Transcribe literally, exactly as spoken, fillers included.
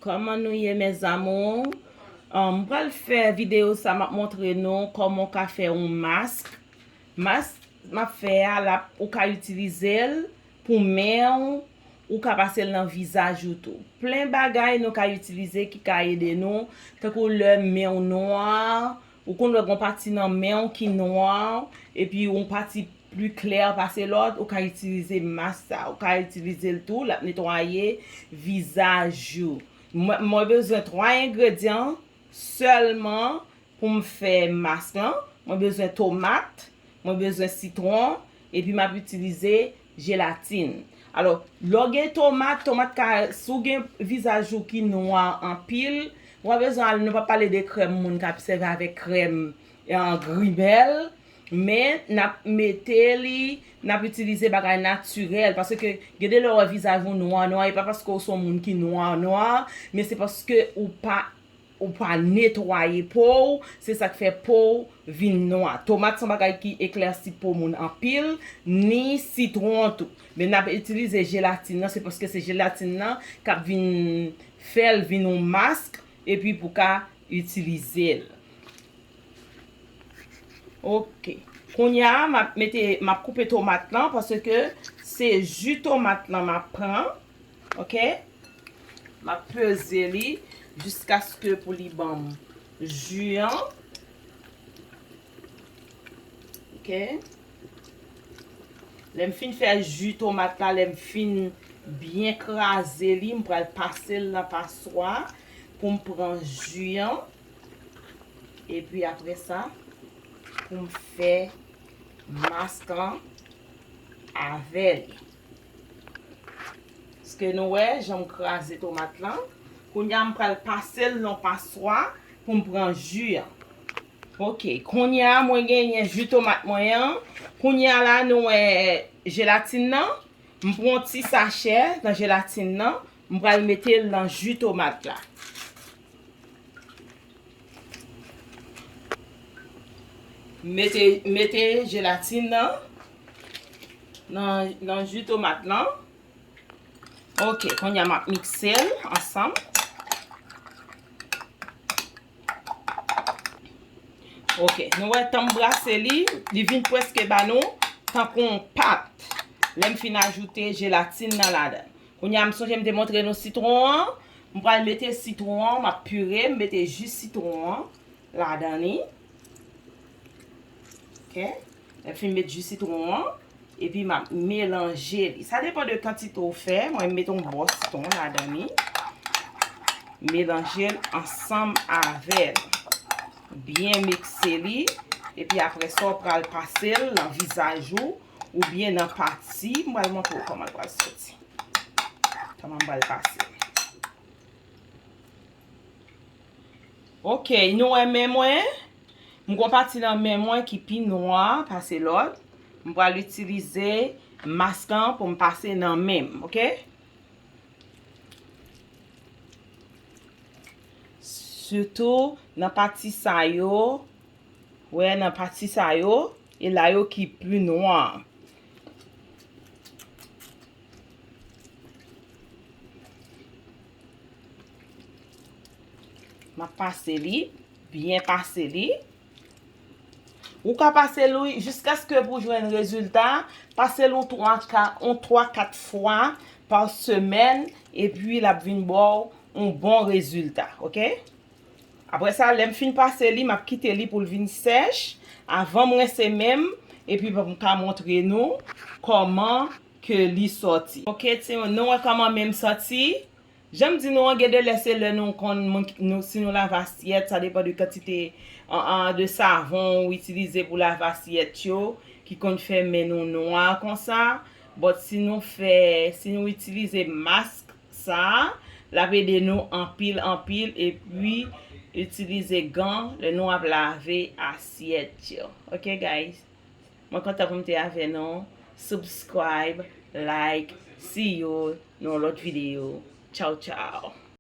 Kòman nou ye, mes amours? Ahn, m pral fè videyo sa, m ap montre nou kòman w ka fè yon mask. Mask m ap fè a, l ap, ou ka itilize l pou men w, ou ka pase l nan vizaj ou tou. Plen bagay nou ka itilize ki ka ede nou, tankou lè men w nwa, ou konn wè gon pati nan men w ki nwa, epi yon pati pli klè pase lòt, ou ka itilize mask sa. Ou ka itilize l tou, l ap netwaye vizaj ou. Mwen, mwen bezwen twa engredyan sèlman pou m fè mask lan. Mwen bezwen tomat, mwen bezwen sitwon, epi m ap itilize jelatin. Alò, lè w gen tomat, tomat ka, si w gen vizaj ou ki nwa anpil, w pa bezwen al, nou pa pale de krèm moun k ap sèvi avèk krèm, eh, grimèl, men n ap mete li, n ap itilize bagay natirèl, paske gen de lè w wè vizaj ou nwa, nwa, e pa paske w se yon moun ki nwa, nwa, men se paske ou pa, ou pa netwaye po w, se sa k fè po w vin nwa. Tomat se yon bagay ki eklèsi po moun anpil, ni sitwon tou. Men n ap itilize jelatin nan, se paske se jelatin nan k ap vin fè l vin yon mask, epi pou ka itilize l. Ok. Kounye a, m ap mete, m ap koupe tomat lan, paske se ji tomat lan m ap pran. Ok? M ap peze li jiskaske pou li ban m ji an. Ok? Lè m fin fè ji tomat la, lè m fin byen kraze li, m pral pase l nan paswa pou m pran ji an. Epi apre sa, pou m fè mask lan avè li. Èske nou wè jan m kraze tomat lan? Kounye a, m pral pase l nan paswa pou m pran ji an. Ok, kounye a, mwen genyen ji tomat mwen an. Kounye a la, nou wè jelatin nan. M pran yon ti sachè nan jelatin nan. M pral mete l nan ji tomat la. Mete, mete jelatin nan, nan, nan ji tomat lan. Ok, kounye a m ap mikse l ansanm. Ok, nou wè tan m brase li, li vin prèske ba nou tankou yon pat. Lè m fin ajoute jelatin nan ladan. Kounye a m sonje m te montre nou sitwon an. M pral mete sitwon an, m ap pire, m mete ji sitwon an ladan li. Ok. Lè m fin met ji sitwon an, epi m ap melanje li. Sa depann de kantite w fè. Mwen, m met yon bò sitwon ladan li. Melanje l ansanm avè l. Byen mikse li. Epi apre sa, w pral pase l nan vizaj ou, oubyen nan pati. M pral montre w kòman l pral soti. Kòman m pral pase l. Ok, nou wè men mwen. M gon pati nan men mwen ki pi nwa pase lòt. M pral itilize mask lan pou m pase nan men m, ok? Sitou nan pati sa yo, wè nan pati sa yo, e la yo ki pi nwa. M ap pase li, byen pase li. Ou ka pase l, wi, jiskaske pou jwenn rezilta, pase l yon twa, ka-, yon twa, kat fwa pa semèn, epi l ap vin ba w yon bon rezilta, ok? Apre sa, lè m fin pase li, m ap kite li pou l vin sèch. Avan m rense men m, epi pou m ka montre nou kòman ke li sòti. Ok, ti, nou wè kòman men m sòti. Jan m di nou an, gen de lè se lè nou konn, moun ki, nou, si nou lave asyèt, sa depann de kantite, an, an, de savon ou itilize pou lave asyèt yo, ki konn fè men nou nwa konsa. But si nou fè, si nou itilize mask, sa, l ap ede nou anpil, anpil, epi itilize gan lè nou ap lave asyèt yo. Ok, guys? Mwen kontan pou m te avè nou. Subscribe, like, see you nan yon lòt videyo. Tchaw, tchaw.